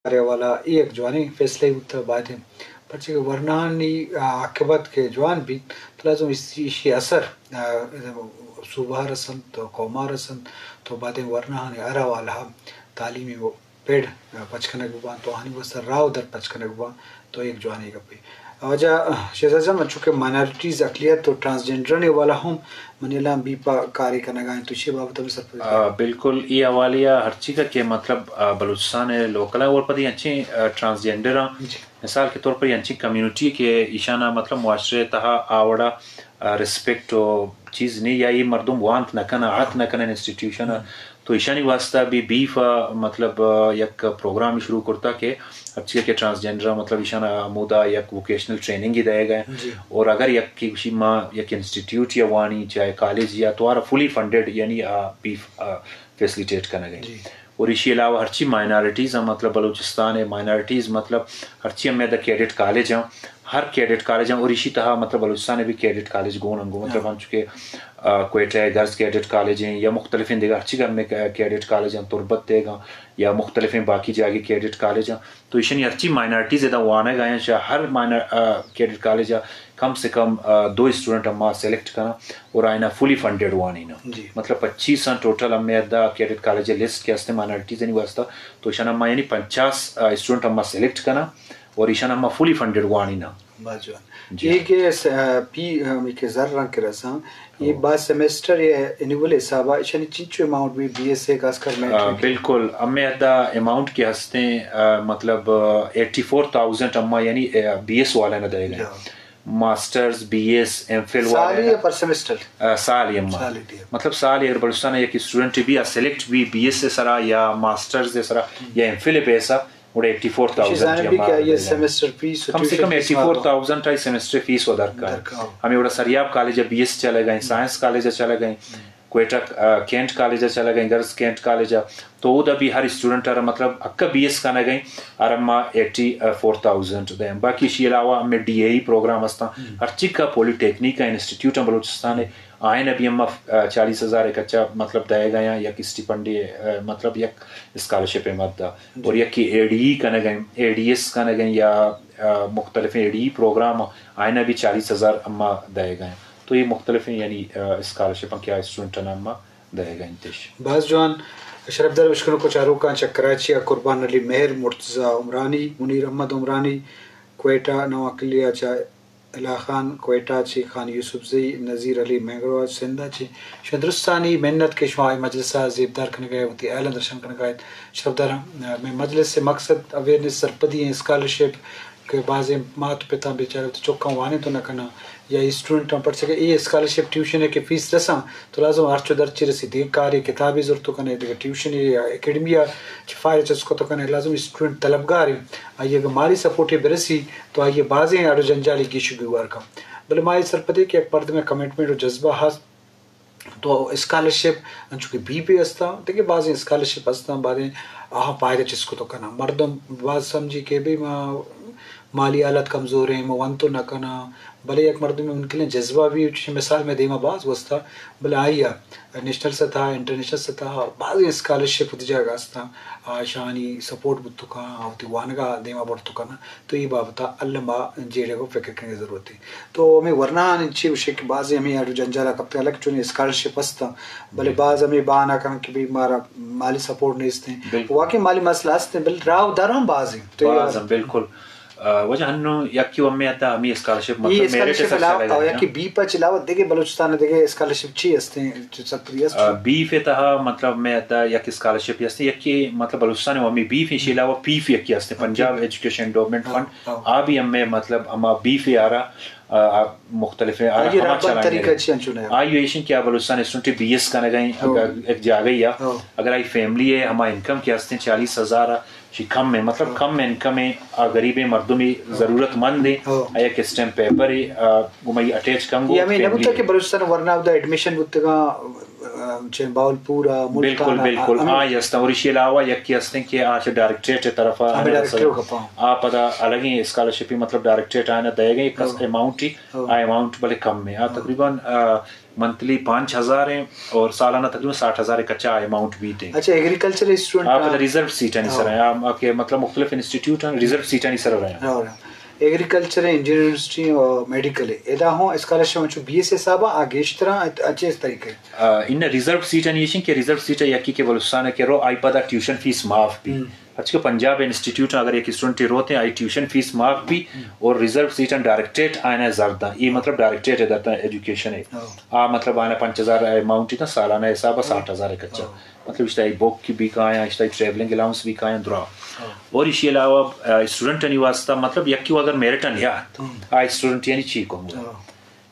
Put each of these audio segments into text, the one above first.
ءِ حوالہ ءَ اے یک جوانیں فیصلہ بوتگ، بائدیں، پرچہ کہ ورناہانی، آ، عاقبت کہ جوان بیت تو لازم ایشی، ایشی اثر، آ، صوبہ ءَ رسنت، تو قوم ءَ رسنت، تو بائدیں ورناہانی ہر حوالہ ءَ تعلیمی و پیڈ، آ، پچ کنگ بباں، تو آہانی واسطہ راہ و در پچ کنگ بباں، تو یک جوانیں گپے۔ واجہ شہزاد جان، من چونکہ مائنارٹیز، اقلیت و ٹرانسجینڈرانی حوالہ ہم منی الان بیپ ءَ کارے کنگ ءَ انت، تو ایشی بابت ءَ بھی سرپدی دے۔ آ، بالکل، اے حوالے ءَ ہرچی کہ مطلب، آ، بلوچستان ءِ لوکل ءَ اور پدی انچیں، آ، ٹرانسجینڈر آں، جی۔ مثال کے طور پر انچیں کمیونٹی کہ ایشاناں مطلب معاشرے ءِ تہا آ وڑا، آ، ریسپیکٹ و چیز نہیں، یا اے مردم وانت نہ کناں، ات نہ کناں انسٹیٹیوشن ءَ۔ تو ایشانی واسطہ بھی بیپ ءَ مطلب، آ، یک پروگرام شروع کرتا کہ ہرچی کہ ٹرانسجینڈر آں، مطلب ایشاناں ہمودا یک ووکیشنل ٹریننگ دئیگ ءَ انت۔ جی۔ اور اگر یک کہ گوشی ما یک انسٹیٹیوٹ یا وانی، چاہے کالج یا، تو آرا فلی فنڈڈ، یعنی آ بیپ، آ، فیسلیٹیٹ کنگ ءَ انت۔ جی۔ اور ایشی علاوہ ہرچی مائنارٹیز آں، مطلب بلوچستان ءِ مائنارٹیز، مطلب ہرچی ہمے ادا کیڈٹ کالج آں، ہر کیڈٹ کالج آں، اور ایشی تہا مطلب بلوچستان ءِ بھی کیڈٹ کالج گون انت، مطلب ہاں۔ ہنچو کہ، آ، کوئٹہ ءِ گرلز کیڈٹ کالج ایں یا مختلفیں دیگہ ہرچی کہ ہمے کیڈٹ کالج آں، تربت دیگ آں یا مختلفیں باقی جاگے کیڈٹ کالج آں، تو ایشانی ہرچی مائنارٹیز ادا وانگ ءَ آیاں، شہ ہر مائنر-، آ، کیڈٹ کالج ءَ کم سے کم، آ، دو اسٹوڈنٹ ہما سلیکٹ کناں اور آئینا فلی فنڈڈ وانیناں۔ جی۔ مطلب پچیس آں ٹوٹل ہمے ادا کیڈٹ کالج ءِ لسٹ کہ ہستیں مائنارٹیزانی واسطہ، تو ایشانا ما یعنی پنچاس، آ، اسٹوڈنٹ ہما سلیکٹ کناں اور ایشانا ما فلی فنڈڈ وانیناں۔ باز جوان۔ جی۔ اے کہ س-، آ، پی، ہمے کہ زر رنگ کہ رساں، اے او۔ با سیمسٹر یا اینول حساب ءَ ایشانی چنچو اماؤنٹ بی، بی ایس اے خاص کر آ، میٹرک؟ بالکل، ہمے ادا اماؤنٹ کہ ہستیں، آ، مطلب، آ، ایٹی فور تھاؤزینڈ اما یعنی، آ، بی ایس والے نہ دئیگ ءَ۔ جی۔ ماسٹرز، بی ایس، ایم فل والے سالی نہ۔ یا پر سیمسٹر؟ آ، سالی اما۔ سالی دیا۔ مطلب سالی اگر بلوچستان ءَ یک اسٹوڈنٹ بھی آ سلیکٹ بھی بی ایس ءِ سرا یا ماسٹرز ءِ سرا یا ایم فل ءِ بیس ءَ، گڑا ایٹی فور تھاؤزینڈ زاناں بھی کہ آئی سیمسٹر فیس و کم سے کم ٹیوشن فیس ایٹی فور تھاؤزینڈ آئی سیمسٹر فیس و درکار۔ درکار۔ ہمیں گڑا سریاب کالج ءَ بی ایس چلے گئے، سائنس کالج ءَ چلے گئے، کوئٹہ، آ، کینٹ کالج ءَ چلے گئے، گرلز کینٹ کالج ءَ، تو اودا بھی ہر اسٹوڈنٹ ءَ مطلب اکا بی ایس کنگ ءَ آرا ما ایٹی فور تھاؤزینڈ دیں۔ باقی اشی علاوہ ہمیں ڈی اے ای پروگرام ہستاں، ہرچی کا پولی ٹیکنیک ءَ انسٹیٹیوٹ ہیں بلوچستان ءَ، آئین ءَ بھی ہم، آ، چالیس ہزار ءِ کچا مطلب دئیگ ءَ یا یک اسٹیپنڈ، آ، مطلب یک اسکالرشپ ءِ مدد ءَ۔ اور یکی اے ڈی ای کنگ ءَ، اے ڈی ایس کنگ ءَ یا، آ، مختلفیں اے ڈی ای پروگرام آئین ءَ بھی چالیس ہزار اما دئیگ ءَ۔ تو یہ مختلفیں یعنی، آ، اسکالرشپ کہ آ اسٹوڈنٹ ءَ اما دئیگ ءَ انتش۔ باز جوان۔ شرفدار اشکنوک و چاروکاں، چہ کراچی ءَ قربان علی مہر، مرتضی عمرانی، منیر احمد عمرانی، کوئٹہ نواں کلی ءَ چہ الا خان، کوئٹہ چہ خان یوسف زئی، نذیر علی مینگرواچ، سندھ ءَ چہ، شما درستانی منت کہ شما اے مجلس ءَ زیبدار کنگ ءَ وتی ہیالاں درشان کنگ ءَ ات۔ شرفداراں، مئے مجلس ءِ مقصد اویئرنس، سرپدی ایں، اسکالرشپ کہ بازیں مات پتاں بیچارہ وتی چکاں وانینت نہ کناں یا اسٹوڈنٹاں، پرچہ کہ اے اسکالرشپ ٹیوشن ءِ کہ فیس رساں تو لازم ہرچ و درچی رسی، دگہ کارے، کتابے زرت کنئے، دگہ ٹیوشنے یا اکیڈمی ءَ چہ فائدہ چست کت کنئے، لازم اسٹوڈنٹ طلبگار ایں، آئی ءَ اگہ مالی سپورٹے برسی تو آئی ءَ بازیں اڑ و جنجالی گیش و گیوار کن۔ بلے ما اے سرپدے کہ یک مردم ءِ کمٹمنٹ و جذبہ ہست تو اسکالرشپ انچو کہ بی پی ہستاں، دگہ بازیں اسکالرشپ ہستاں، بازیں آہاں فائدہ چست کت کناں۔ مردم باز سمجھی کہ بھئی ما مالی حالت کمزور ایں، ما ونت نہ کناں، بلے یک مردمے ممکن ایں جذبہ بی، چوشیں مثال مئے دیما باز وستا، بلے آئی ءَ نیشنل سطح، انٹرنیشنل سطح، بازیں اسکالرشپ وتی جاگہ ہستاں، آ اشانی سپورٹ بوت کناں، آ وتی وانگا دیما برت کناں، تو اے بابت ءَ الم ءَ جیڑگ و فکر کنگ ءِ ضرورت ایں۔ تو ہمے ورناہانی چی گوشے کہ بازیں ہمے اڑ و جنجال ءَ کپتگ، حالانکہ چونیں اسکالرشپ ہستاں، بلے باز ہمے بہانہ کناں کہ بھئی مارا مالی سپورٹ نیست ایں۔ بالکل۔ واقعی مالی مسئلہ ہست ایں، بلے راہ و در ہم باز ایں۔ تو اے باز ایں، بالکل۔ آ، واجہ ہنو یکی و ہمے حتی ہمے اسکالرشپ، اے مطلب میرٹ اسکالرشپ سر علاوہ، چلے گا، یکی بیپ ءَ چہ علاوہ دگہ بلوچستان ءَ دگہ اسکالرشپ چی ہست ایں؟ چہ سرپدی ہست؟ آ، بیپ ءِ تہا مطلب ہمے حتی یک اسکالرشپ ہست ایں، یکی مطلب بلوچستان ءَ ہمے بیپ ایں، ایشی علاوہ پیف یکی ہست ایں، پنجاب ایجوکیشن انڈومنٹ فنڈ، آ، آ بھی ہمے مطلب ہما بیپ ءِ آرا، آ، آ، مختلف آئی ءِ ہما راہبند چلائیں طریقہ چی انچو نہ؟ آئی ایشن کہ آ بلوچستان اسٹوڈنٹ بی ایس کنگ ءَ ایں، او۔ اگر ایک جاگہ یا، او۔ اگر آئی فیملی ءِ ہما انکم کہ ہست ایں چالیس ہزار ءَ، شی کم ایں، مطلب کم انکم ایں، آ غریبیں مردمے ضرورت مند ایں، او۔ آئی یک اسٹیمپ پیپر ایں، آ، گمائی اٹیچ کنگ اے ہمیں نہ بوتا کہ بلوچستان ورنا اودا ایڈمیشن بوتگاں، آ، چہ باولپور ءَ، ملتان ءَ، بالکل، بالکل، ہمیں آئی ہستاں۔ اور ایشی علاوہ یکی ہستیں کہ آ چہ ڈائریکٹریٹ ءِ طرف ءَ ہمیں ڈائریکٹریٹ ءَ کپاں۔ آ پدا الگیں اسکالرشپ مطلب ڈائریکٹریٹ آئینا دئیگ ایں، یک او۔ اماؤنٹ ایں، او۔ آ اماؤنٹ بلے کم ایں۔ آ او۔ تقریباً، آ، منتھلی پانچ ہزار ہیں اور سالانہ تقریباً ساٹھ ہزار کچا اماؤنٹ بیت ہیں۔ اچھا، ایگریکلچر اسٹوڈنٹ آپ ریزرو سیٹانی سر ہیں، آپ کہ مطلب مختلف انسٹیٹیوٹ ہیں، ریزرو سیٹانی سر رہے ہیں۔ ایگریکلچر، انجینئر یونیورسٹی اور میڈیکل، ادا ہوں اسکالرشپ چو بی ایس حساب آ گیشتر اچھے طریقے۔ ان ریزرو سیٹ انیشن کہ ریزرو سیٹ یکی کہ بلوچستان کے رو آئی پدا ٹیوشن فیس معاف بھی۔ اچھا، پنجاب انسٹیٹیوٹ اگر ایک اسٹوڈنٹ روتے ہیں، آئی ٹیوشن فیس معاف بھی اور ریزرو سیٹ ڈائریکٹریٹ آئنا زرداں، یہ مطلب ڈائریکٹریٹ ہے درتا ایجوکیشن ہے۔ آ مطلب آئنا پنچ ہزار اماؤنٹ تھا، سالانہ حساب ساٹھ ہزار کچا۔ مطلب اشتائی بک بھی کایاں، اشتائی ٹریولنگ الاؤنس بھی کایاں درا۔ اور اسی علاوہ اسٹوڈنٹ انی واسطہ مطلب یکی اگر میرٹ ان یات، آ اسٹوڈنٹ یعنی چی کو؟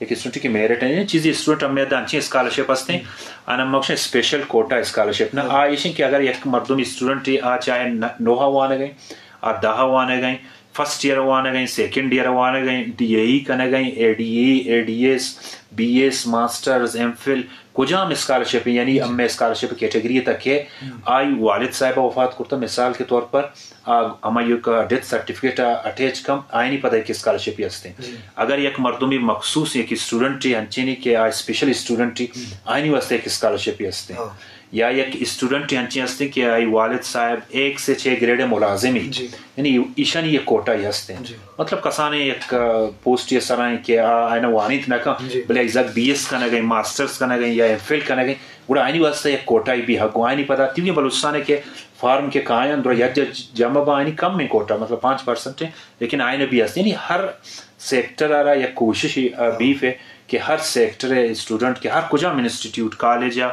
یک اسٹوڈنٹ کہ میرٹ ہیں، چیزی اسٹوڈنٹ ہمیں دانچیں اسکالرشپ ہستے ہیں، آنا مکشن اسپیشل کوٹا اسکالرشپ نا۔ آ ایشن کہ اگر یک مردم اسٹوڈنٹ آ چاہے نوہ وانگ ہیں، آ دہ وانگ ہیں، فرسٹ ایئر وانگ ہیں، سیکنڈ ایئر وانگ ہیں، ڈی اے ای کنگ ہیں، اے ڈی اے، اے ڈی ایس، بی ایس، ماسٹرز، ایم فل، کجام اسکالرشپ ہیں، یعنی ہمیں اسکالرشپ کیٹیگری تک ہے، آئی والد صاحب وفات کرتا، مثال کے طور پر، آ، ہما یک ڈیتھ سرٹیفکیٹ اٹیچ کم، آئینی پدا یک اسکالرشپ ہی ہستے ہیں۔ اگر یک مردمی مخصوص یک اسٹوڈنٹ ہی انچینی کہ آ اسپیشل اسٹوڈنٹ ہی، آئینی واسطے یک اسکالرشپ ہی ہستے ہیں۔ یا یک اسٹوڈنٹ ہی انچین ہستے ہیں کہ آئی والد صاحب ایک سے چھ گریڈ ملازم ہی، یعنی ایشانی یک کوٹا ہی ہستے ہیں۔ مطلب کسانے یک پوسٹ یہ سرائیں کہ آ، آئینہ وانیت نہ کن، بلے ایزک بی ایس کنگ ہیں، ماسٹرز کنگ ہیں یا ایم فل کنگ ہیں، گڑا آئینی واسطہ یک کوٹائی بھی حق گوں۔ آئینی پدا تیویں بلوچستان ہے کہ فارم کے کایاں درا یک جا جمع با آئینی کم میں کوٹا، مطلب پانچ پرسنٹ ہے، لیکن آئین بھی ہست۔ یعنی ہر سیکٹر آرا یک کوشش، آ، بیف ہے کہ ہر سیکٹر ہے اسٹوڈنٹ کے ہر کجام انسٹیٹیوٹ، کالج یا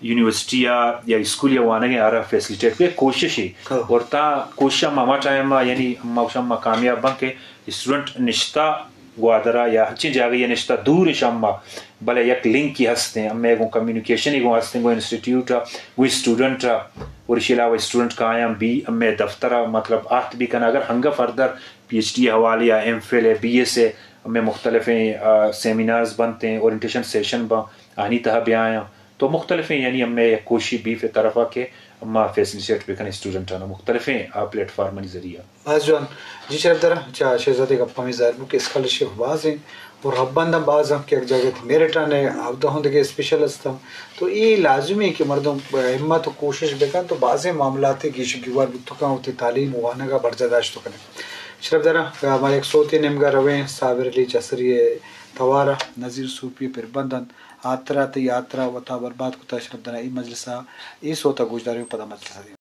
یونیورسٹی یا، یا اسکول یا وانگ ہے آرا فیسلیٹیٹ کو کوشش ہے۔ اور تا کوشش ہم ہما ٹائم، یعنی ہما کامیاب بن کہ اسٹوڈنٹ نشتہ گوادر ء یا ہنچیں جاگہے ء نشتہ دور اش اما، بلے یک لنکے ہستیں، امے گوں کمیونیکیشنے گوں ہستیں، گوں انسٹیٹیوٹ ء، گوں اسٹوڈنٹ ء، اور ایشی علاوہ اسٹوڈنٹ کایاں بی امے دفتر ء مطلب آہت بی کناں، اگر ہنگہ فردر پی ایچ ڈی حوالے ء، ایم فل ء، بی ایس ء، امے مختلفیں، آ، سیمینارز بنت ایں، اورینٹیشن سیشن باں، آہانی تہا بیایاں۔ تو مختلفیں یعنی امے یک کوشی بیف ء طرفا کہ اما فیسلیٹیٹ بکنیں اسٹوڈنٹاں مختلفیں، آ، پلیٹ فارمانی ذریعہ۔ باز جوان۔ جی شرف دارا، چا شہزادے گپ ہمیں ظاہر بو کہ اسکالرشپ باز ہیں اور ربند ہم باز ہم کہ یک جاگہ تھی میرٹ آنے اودا ہوں دگہ اسپیشل ہستاں۔ تو اے لازمی ہے کہ مردم ہمت و کوشش بکن تو بازیں معاملات گیش گیوار بوت کن، وتی تعلیم وانگا برجا داشت کنے۔ شرف دارا، ما یک سوتے نیمگا رویں، صابر علی چسری توارا نذیر صوفی پر بندن، آترا تئی آترا وتا برباد کتا۔ شرف دارا، اے مجلسا، اے سوتا گوشداریں پدا مجلسا دیم۔